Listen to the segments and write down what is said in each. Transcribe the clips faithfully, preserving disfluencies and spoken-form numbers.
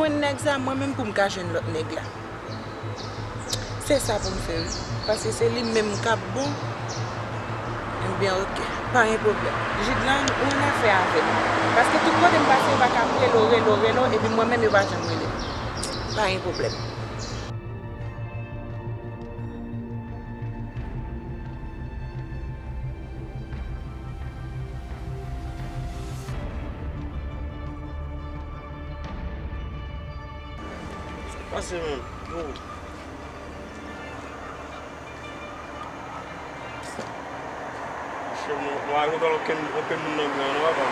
Nèg sa, mwen menm pou m ka jwenn lòt nèg la. Se sa pou m fè, wi. Paske se li menm k ap bon. Ebyen, oke. Pa gen pwoblèm. Jude lan, ou ann afè avè l. Paske tout kote m pase, yo pa ka rele w, rele w, rele w, epi mwen menm, yo pa janm rele m. Pa gen pwoblèm. Sa k pase menm? Yo. Monchè, mwen, mwen pa gen okenn, okenn moun nan blan non, papa.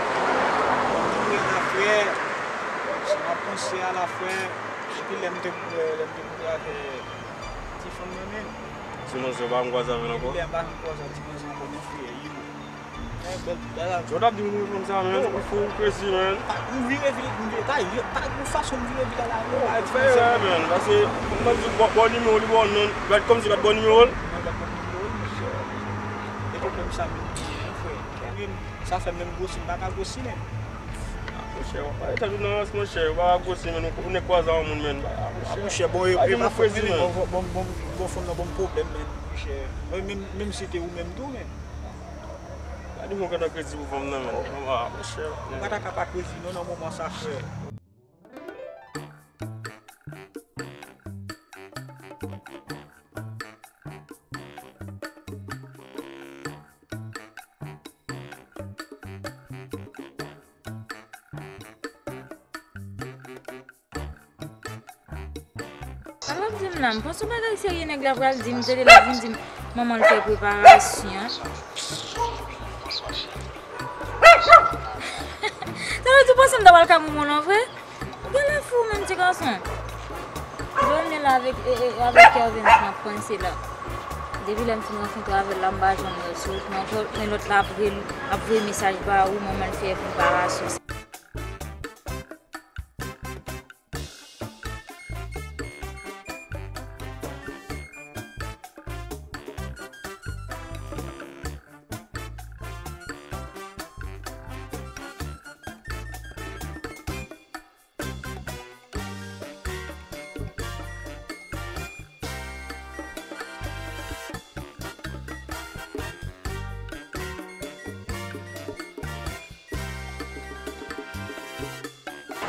Mwen ap panse a la, frè. Epi lè m te kouri, lè m te kouri avè ti fanm nan menm. Ti manzè, ou pa janm kwaze avè l ankò? Epi lè m pa janm kwaze ak ti manzè ankò, mon frè, yo. Yo t ap di m ou fanm sa, man. Ou fou, ou crazy, man. Pa, m vire vire, m vire, pa, pa yon fason m vire vire la, non, pa di sa, man. Paske, m di, bò, bò nimewo, li bò non. Bat kòmsi bat bò nimewo l. Mwen bat kòmsi nimewo l, monchè. E pwoblèm sa menm, frè. Mwen menm, sa fè menm gwosi, m pa ka gwosi, men. Ah, monchè, w ap pale tèt ou nan rans, monchè. Ou pa ka gwosi, men ou nèk kwaze a yon moun, men. Ah, monchè. Ah, monchè, bon, e, e pa fòt mwen, men, bon, bon, bon, bon, fanm nan, bon pwoblèm, men, monchè. Mwen, menm, menm si te ou menm tou, men. Gade mwen kontan kredi pou fanm nan, men. Ah, monchè. Ou pa ta ka pa kredi, non, nan moman sa, frè. Sa l ap di m la, m panse yon bagay serye nèg la pral di m, tande l ap vin di m manman l fè preparasyon. Sa vle di w panse m ta pral ka manman w non vre? Ou genlè fou menm ti gason. Jovenel avèk, e, e, avèk Kervens m ap panse la. Depi lè m fin rankontre avè l la, m pa janm wè l sou wout mwen ankò, men lòt la ap rele, ap voye mesaj ba ou, manman l fè preparasyon.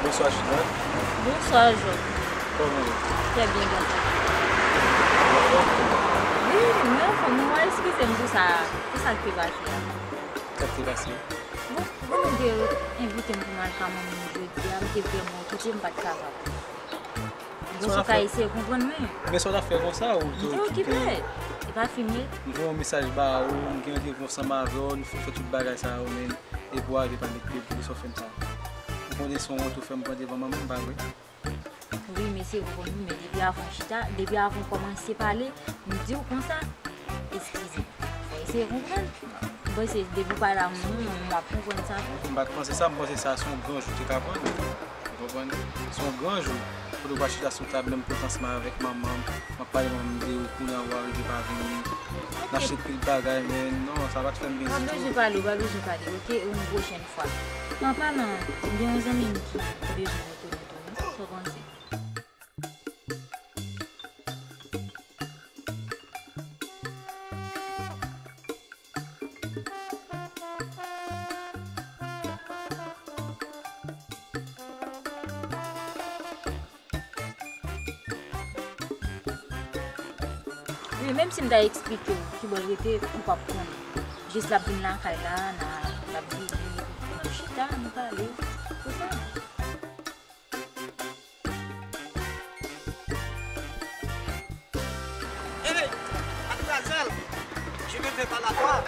Bonswa, China. Bonswa, Job. Kòman w ye? Trè byen, gason. Wi, mwen anfòm, mwen eskize m pou sa, pou sa k te pase a. Sa k te pase? Bon, bon, nou te envite m pou m al ka manmi m jodi a, m te vrèman okipe, m pa t kapab. Bon, si w ka eseye konprann mwen. Men sa w t ap fè konsa, ou te okipe? M te okipe. E pa fim ye. M voye yon mesaj ba ou, m gen randevou ansanm avè w, nou fin fè tout bagay sa yo, men epi w rive pa met pye pou sa w fè m sa. Ou konnen se yon wont ou fè m pran devan manman m, pa vre? Wi, mesye, ou konn wi, men depi avan w chita, depi avan w kòmanse pale, m di w konsa, eskize. Fò eseye konprann. Bon, se depi w pa la, m, m ap konprann sa. M pa t panse sa, m panse sa se yon gran jou te ka pran. Ou konprann? Se yon gran jou. Kote w pa chita sou tab, menm potansman avèk manman m. M ap pale manman m de ou, kounye a ou arive pa vini. N achte pil bagay, men non, sa pa t fè m byen ditou. Ou pa bezwen pale, ou pa bezwen pale, oke? Yon pwochèn fwa. An palan, m gen yon zanmi m ki bezwen rekonèt ou, wi. Sa w panse? Wi, menm si m ta eksplike w kibò l rete, ou p ap konnen. Jis l ap vin lakay la, n a, l ap vini, nou chita, nou pale. Se sa. Hey, mademoiselle, je ne vais pas la voir.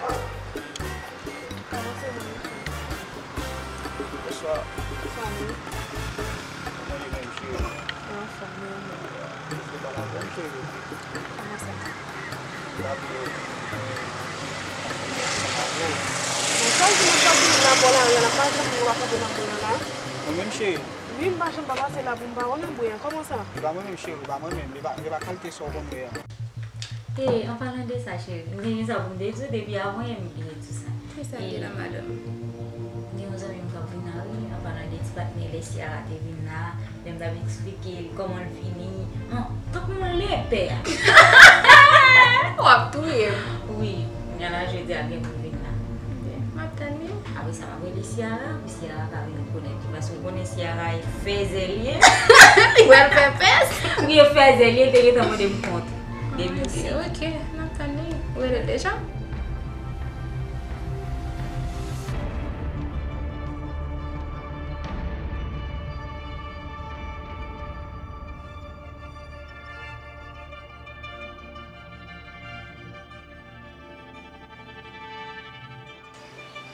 Kòman se nou? Bonswa. Bonswa, wi. Kòman ye menm, cheri? Anfòm, wi, wi. Ou pa la menm, cheri? Kòman sa? Bon, sa di mwen sòti nan bò lari a, la pa janm wè w ap kanpe nan bò a la. Mwen menm, cheri? Wi, m pa janm pa pase la pou m pa wè w nan bri a. Kòman sa? E pa mwen menm, cheri, e pa mwen menm. E pa, e pa kalite sa w konn wè a. Hey, an palan de sa, cheri, m gen sa pou m te di w depi avan yè, m bliye di w sa. Kisa l te la, madanm? M gen yon zanmi m k ap vin la, wi, an palan de Patnè lè Ciara te vin la, lè m t ap eksplike l kòman l vini, an, tankou yon lepè a. W ap touye m. Wi, kounye a la jodi a gen pou l vin la. M ap tann li. Apre sa, m ap rele Ciara, pou Ciara ka vin rekonèt li. Paske w konnen Ciara e fèzè li ye. Li pral fè pès. Wi, e fèzè li ye, li te gentan mande m kont. Depi Ok, ok, m ap tann li. Ou rele l deja?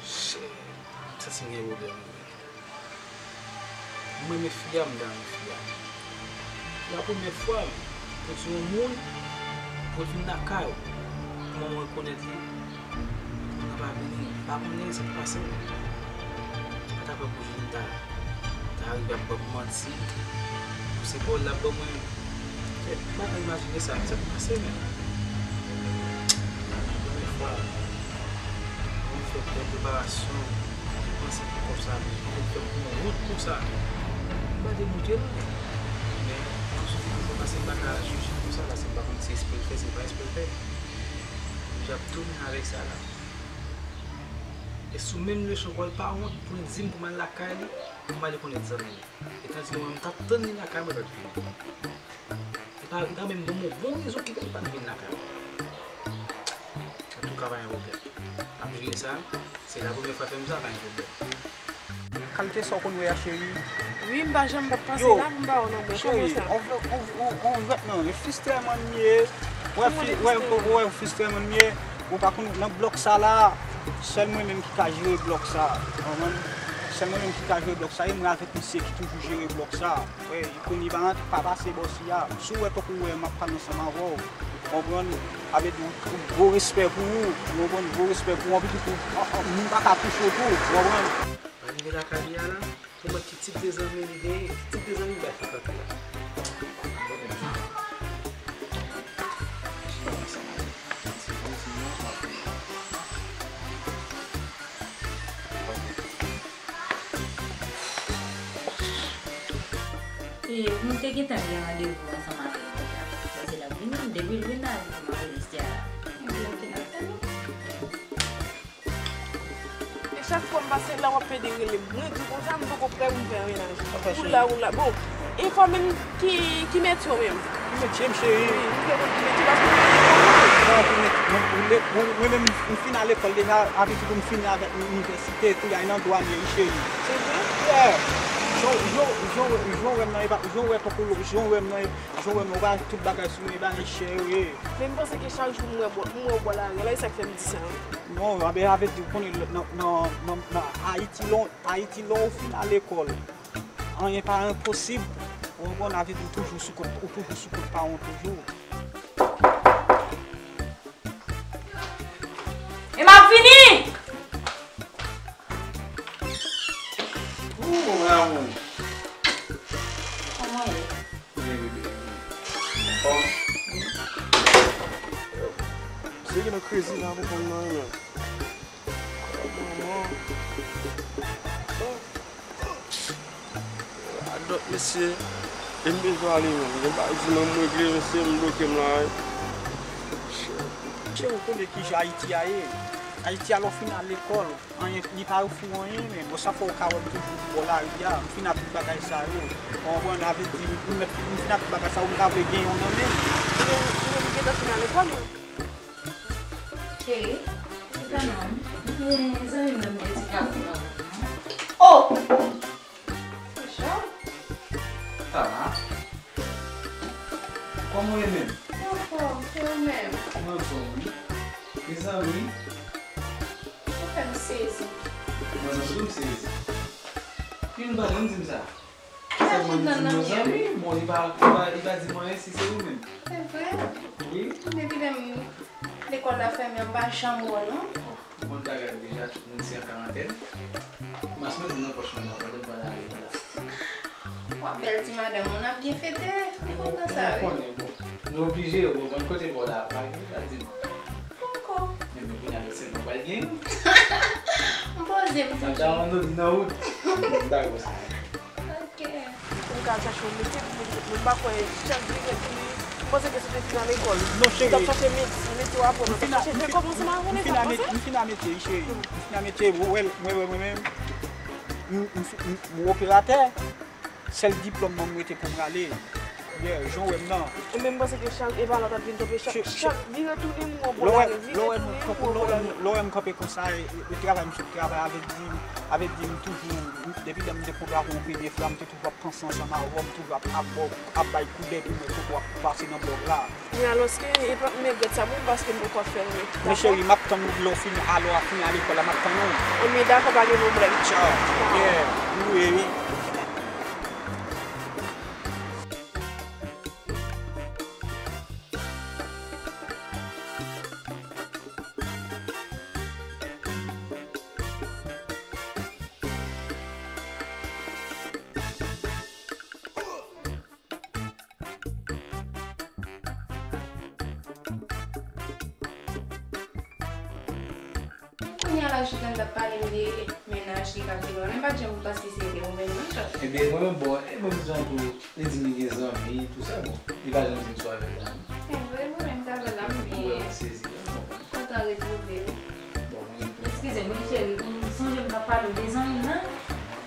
Shit, m santi m gen pwoblèm wi. M renmen fi a, m ta renmen fi a. Se la premyè fwa m pou di yon moun pou l vin lakay ou, pou mwen rekonèt li, moun nan pa vini, m pa konnen sa k pase m. Mwen ta pran pou Julie ta, ta rive ap ban m manti, pou se pawòl l ap ban mwen. Kèt, m pa ka imajine sa, sa k pase menm. Premyè fwa mwen fè bèl preparasyon, mwen panse pou kòb sa, mwen fè pou yon wout konsa. M pa demoute non. Men, mwen sou vin fè pase m pa ka jije konsa la, se m pa konn si espre l fè, si l pa espre l fè. J ap tounen avèk sa la. E sou menm leson ankò, l pa wont pou l di m pou m al lakay li, pou m ale konnen zanmi li. E tandis ke mwen, m t ap tann li lakay mwen lòt jou. Li pa, li pa menm ban m yon bon rezon ki fè li pa t vin lakay mwen. Antouka, pa gen pwoblèm. M ap jere sa. Se la premyè fwa fè m sa, pa gen pwoblèm. Kalite sa w konn wè a, cheri? Wi, m pa janm p ap panse la pou m ba w non, men kòman sa? On, on, on, on vèt non, e fistrè man m ye. Wè, fi, wè, wè, fistrè man m ye. Ou pa konn nan blòk sa la, sèl mwen menm ki ka jere blòk sa. Ou konprann? Sèl mwen menm ki ka jere blòk sa. E mwen avèk misye ki toujou jere blòk sa. Wè, li konn li pa rantre, pa pase bò si a. Si w wè tankou w wè m ap pale ansanm avè w, ou konprann? Sa vle di w gwo respè pou ou, ou konprann? Gwo respè pou ou, anpi tou, moun pa ka touche w tou, ou konprann? Mwen rive lakay li a la, pou m wè ki tip de zanmi li genyen, ki tip de zanmi li bay frekante la. E nou te gentan gen randevou ansanm avè l deja. Paske l ap vini, depi l vin la, li di m ap rele Ciara. E chak fwa m pase la, w ap pede rele m. Mwen di w konsa, m poko prè pou m fè yon mennaj. Ou la, ou la. Bon, enfòme m ki, ki metye w menm? Ki metye m, cheri? Wi, m vle konn ki metye w, paske m vle konn. Bon, pou met-, bon, pou le-, bon, mwen menm, m fin al lekòl deja, avèk pou m fini avèk inivèsite, tou, y a nan dwa m ye, wi, cheri. Se vre? Yeah. Jan, jan, jan, jan w wè m nan, e pa, jan w wè tankou, jan w wè m nan, e, jan w wè m nan, ou pa tout bagay sou mwen, e bagay chè yo ye. Men m panse ke chak jou m wè bò, m wè w bò lari a, la, e sa k fè m di sa, wi. Non, anben, sa vle di, ou konnen, nan, nan, nan, nan Ayiti, lè w, Ayiti, lè w fin al lekòl, anyen pa enposib. Ou konprann, sa vle di, ou toujou sou kont, ou toujou sou kont paran w toujou. E m ap vini! Ooh, mon amour. Kòman w ye? Byen, bebe. Anfòm? Se gen yon krezi la pou konn mwen menm. Manman. Adòt mesye. E m bezwen ale menm. Gen bagay di mwen m regle mesye, m bloke m la wi. Mesye, ou konnen kijan Ayiti a ye. Ayiti a lè w fin al lekòl. Anyen, li pa ofri w anyen, men bon, sa fè w ka wè m toujou bò lari a, m fin ak tout bagay sa yo. Ou konprann, sa vle di, m mèt, m fin ak tout bagay sa yo, m ta vle gen yon nan men m. Ou menm, ou menm, ou gentan fin al lekòl, wi. Cheri, se pa non, m gen zanmi m nan m gen ti kafou nan men m. Oh! Sa va? Kòman w ye menm? Mwen anfòm, e ou menm? Mwen anfòm, wi. Mezanmi. Ou fè m sezi. Mwen menm tou m sezi. Youn pa janm di m sa. Sa mwen di mezanmi, bon, li pa, li pa, li pa di m anyen si se ou menm. Se vre? Wi. Depi lè m, lekòl la fèmen an, m pa janm wè w non. Ou konn bagay yo deja, tout moun se an karantèn. Mas mwen nan pòch mwen nan, pandan m pral ale la. W ap bèl ti madanm, moun ap byen fete, m kontan sa wi. Ou konnen, bon, nou oblije, ou konprann kote bò la ap pale, sa di m. Poko. Men, men kounye a, se nou pral gen. M poze m toujou. Sa ta rann nou di nan wout. M dakò sa. Al chache yon mete pou mete, men m pa kwè chak vire tou li. M panse ke se te fin a lekòl. Non, cheri. Ou t ap chache met-, mete w apre, ou t ap chache fè kòb ansanm avè w, sa w panse? M fin a mete, m fin a mete, wi, cheri. M fin a mete, ou wè, mwen, mwen, mwen menm, m, m, m, m operatè. Sèl diplòm mwen m rete pou m rale. Yeah, jan w wè m nan. Ou menm panse ke chak, e pa la w t ap vin kanpe chak, chak vire tounen m wè w bò lari, vire tounen m wè w bò lari. Lè w wè m kanpe konsa, e, e, e travay m sot travay avèk di, avèk di m toujou, depi lè m te kontre avè w premye fwa, m te toujou ap panse ansanm avè w, m toujou ap, ap ba w, ap bay koudèy pou mwen kote w ap pase nan blòk la. Men alòske, e pa, men gad sa pou m, paske m poko ap fè l, men. Men cheri, m ap tann ou lè w fin, alò, fin ale lekòl la, m ap tann ou. Anben, dakò, pa gen pwoblèm. Tchaw. Yeah, nou ye, wi. Kounye a la, Julian t ap pale m de mennaj li k ap viv la. Men m pa t janm panse se te yon mennaj. Ebyen, mwen menm, bon, e mwen menm jan tou, li di m li gen zanmi, tou sa, bon, li pa janm di m sou avè zanmi. Se vre, mwen menm, sa fè la, m byen. Mwen sezi, mwen kontan. Kontan retwouve w. Bon, mwen kontan. Eskize m, wi, cheri, m sonje m t ap pale w de zanmi m nan,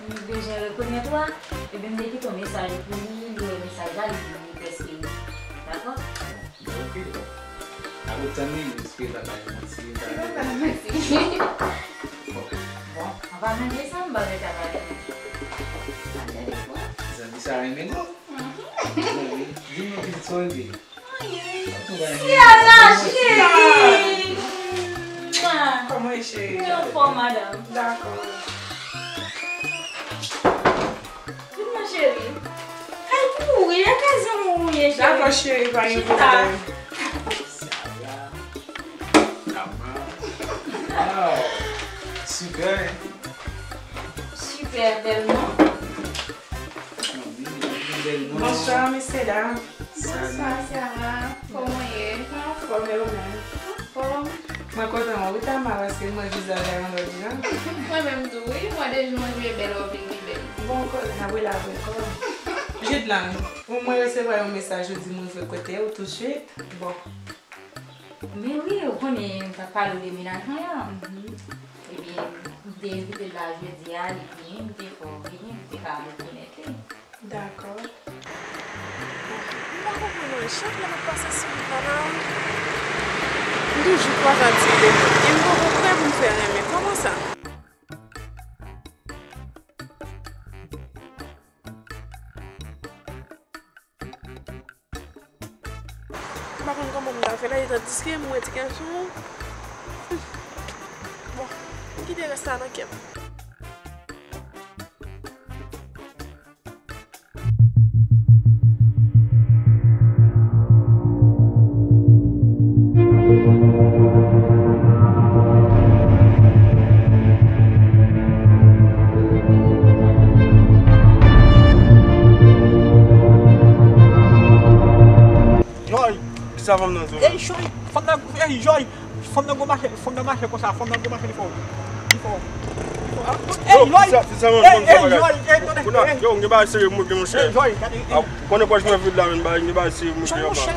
m bezwen rekonèt ou a, epi m te kite yon mesaj pou li, li wè mesaj la, li di li prèske dakò. Bon, ok, bon. N ap ret tann li, jis ke l pa bay manti, li pa bay manti. Bon. Bon, an palan de sa, m pa gen ta pale. Sa dènye fwa. Zanmi sa renmen nou. Mhm. Zanmi, di m non pitit sa w rele. Anyen. Sa tou bay Siala, cheri. Kòman w ye, cheri? Mwen anfòm, madanm. Dakò. Vin non, cheri. Kay pou ou ye, kay zanmi ou ye, cheri. Dakò, cheri, pa gen pwoblèm. Chita. Sa va? Kama? Wow! Sipè, hein? Sipè, bèl non. Bonswa, mesye dam. Bonswa, Sarah. Kòman w ye? Mwen anfòm, e ou menm? Anfòm. Mwen kontan wè w wi, Tama, paske m wè vizaj la yon lòt jan. Mwen menm tou, wi. Mwen de jou mwen vin bèl, w ap vin pi bèl. Bon, kote n ap rele apre kò. Jidlan, ou mwen resevwa yon mesaj ou di m ouvri kote ou tousuit. Bon. Men wi, ou konnen m t ap pale w de mennaj mwen an. Mhm. Ebyen, m te envite l la jodi a, li vini, m te fè w vini, m te ka rekonèt li. Dakò. M pa konprann anyen. Chak lè m ap pase sou wout la, la, m toujou kwaze ak ti lènmi. E m poko prè pou m fè renmen. Kòman sa? M pa konn kòman m ta fè la, e tandiske m wè ti gason. Bon, m kite rès la nan kè m. Joy! Kisa fanm nan di w la? Ey, Joy! Fanm nan, ey, Joy! Fanm nan gwo mache, fanm nan mache konsa, fanm nan gwo mache li fò. Li fò. Li fò. Ey, Joy! Ey, ey, Joy! Ey, tande, ey. Yo, gen bagay serye pou mwen, monchè. Ey, Joy, gade, ey. Ou konnen pòch mwen vid la, men bagay, gen bagay serye pou mwen. Joy, monchè.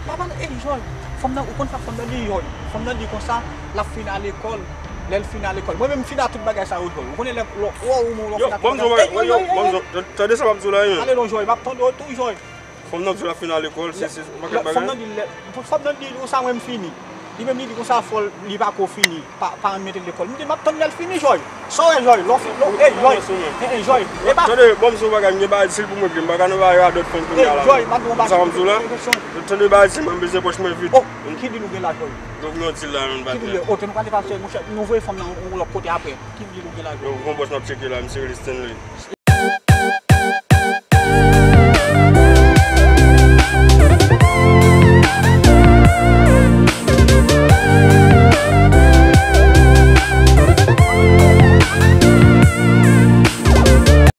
Papa, ey, Joy! Fanm nan, ou konn sa fanm nan di, Joy? Fanm nan di konsa, l ap fin al lekòl. Lè l fin al lekòl. Mwen menm, m fin a tout bagay sa yo, Joy. Ou konnen lè, lè, ou, ou, ou, yo, ban m di w bagay, yo, ban m di w, tande sa m ap di w la, wi, men. Ale non, Joy, m ap tande w tou, Joy. Fanm nan di w l ap fin al lekòl, se, se yon pakèt bagay. Fanm nan di l, fanm nan di l, ou sa mwen m fini. Li menm li di konsa fò l, li pa ko fini, pa, pa renmen mete l lekòl. M di l m ap tann lè l fini, Joy. Sa w wè, Joy, lè w fin, lè w, ey, Joy, ey, ey, Joy. E pa. Tande, ban m di w yon bagay, m gen bagay difisil pou m regle, m pa ka nan bagay radòt fanm kounye a la. Ey, Joy, m ap di w yon bagay. Sa w ap di w la? Tande bagay, di m, m bezwen pòch mwen vid. Oh, ki dil ou gen la, Joy? Yo vin yon dil la, menm. Ki dil ou gen? Oh, te nou pale pa chè, monchè, nou voye fanm nan yon lòt kote apre. Ki dil ou gen la, Joy? Yo, gon bòs m ap tcheke la, misye rele Stanley.